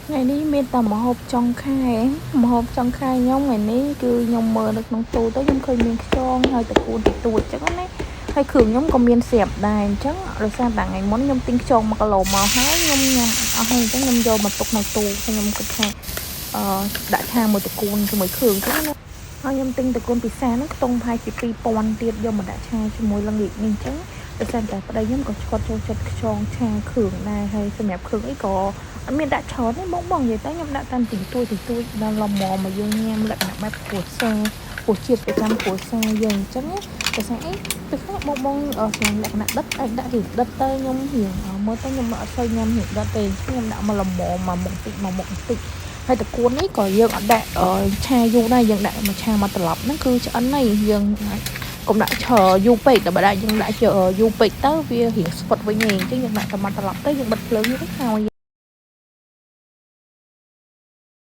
ថ្ងៃនេះមានតែម្ហូបចុងខែម្ហូបចុងខែខ្ញុំថ្ងៃនេះគឺខ្ញុំមើលនៅក្នុងទូទៅខ្ញុំឃើញមានខ្យងហើយត្រកួនតិចតួចអញ្ចឹងណាហើយគ្រឿងខ្ញុំក៏មានស្រាប់ដែរអញ្ចឹងដោយសារតែថ្ងៃមុនខ្ញុំទិញខ្យង1គីឡូមកហើយខ្ញុំញ៉ាំអត់អស់ហើយអញ្ចឹងខ្ញុំយកមកទុកក្នុងទូហើយខ្ញុំគិតថាអឺដាក់ឆាមួយត្រកួនជាមួយគ្រឿងអញ្ចឹងណាហើយខ្ញុំទិញត្រកួនពិសាហ្នឹងខ្ទង់ប្រហែលជា2000ទៀតយកមកដាក់ឆាជាមួយល្ងាចនេះអញ្ចឹងដោយសារតែប្តីខ្ញុំក៏ឆ្កត់ចូលចិត្តខ្យងឆាគ្រឿងដែរហើយសម្រាប់គ្រឿងអីក៏ អត់មានដាក់ច្រើនទេបងបងនិយាយទៅខ្ញុំដាក់តាមតិចតួចតិចតួចដល់ល្មមមកយើងញ៉ាំលក្ខណៈបែបគ្រួសារពោះជាតិប្រចាំគ្រួសារយើងអញ្ចឹងណាដោយសារអីពេលខ្លះបងបងស្រឡាញ់លក្ខណៈដិតអាចដាក់រៀងដិតទៅខ្ញុំរៀងមើលទៅខ្ញុំអត់សូវញ៉ាំរៀងដិតទេខ្ញុំដាក់មកល្មមមកមុខតិចមកមុខតិចហើយត្រកួននេះក៏យើងអត់ដាក់ឆាយូរដែរយើងដាក់មកឆាមកត្រឡប់ហ្នឹងគឺឆ្អិនហើយយើងអាចកុំដាក់ឆយូរពេកដល់បើដាក់យើងដាក់យូរពេកទៅវារៀងស្វិតវិញឯងអញ្ចឹងយើងដាក់តែមកត្រឡប់ទៅយើងបិទភ្លើងទៅហើយ។